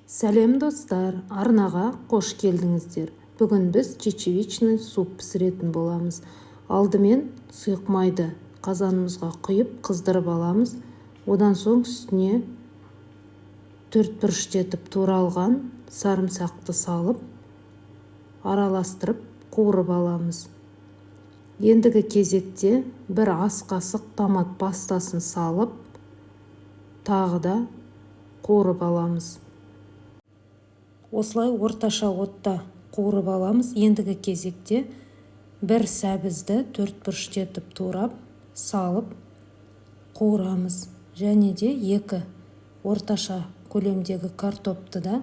Сәлем, достар! Арнаға қош келдіңіздер! Бүгін біз чечевичный суп пісіретін боламыз. Алдымен сұйық майды қазанымызға құйып, қыздырып аламыз. Одан соң үстіне төртбұрыштетіп туралған сарымсақты салып, араластырып, қуырып аламыз. Ендігі кезекте бір ас қасық томат пастасын салып, тағы да қуырып аламыз. Осылай орташа отта қуырып аламыз. Ендігі кезекте бір сәбізді төртбұрыштетіп турап салып, қуырамыз және де екі орташа көлемдегі картопты да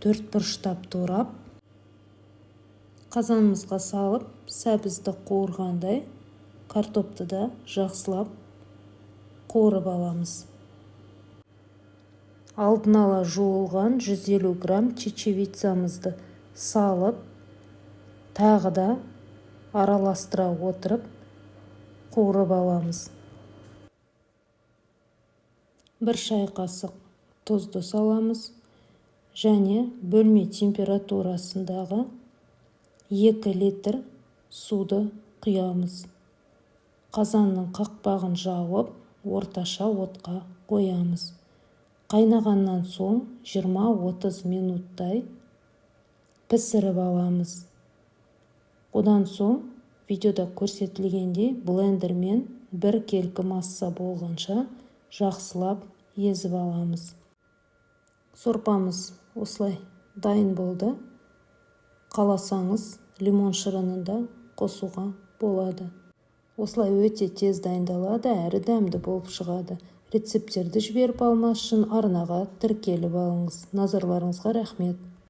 төртбұрыштап турап, қазанымызға салып, сәбізді қуырғандай картопты да жақсылап қуырып аламыз. Алдын ала жуылған 150 грамм чечевицамызды салып, тағы да араластыра отырып, қуырып аламыз. 1 шай қасық тұзды саламыз және бөлме температурасындағы 2 литр суды құямыз. Қазанның қақпағын жауып, орташа отқа қоямыз. Қайнағаннан соң 20-30 минуттай пісіріп аламыз. Одан соң видеода көрсетілгендей блендермен біркелкі масса болғанша жақсылап езіп аламыз. Сорпамыз осылай дайын болды. Қаласаңыз, лимон шырынын да қосуға болады. Осылай өте тез дайындалады әрі дәмді болып шығады. Рецепттерді жіберіп алмас үшін арнаға тіркеліп алыңыз. Назарларыңызға рахмет!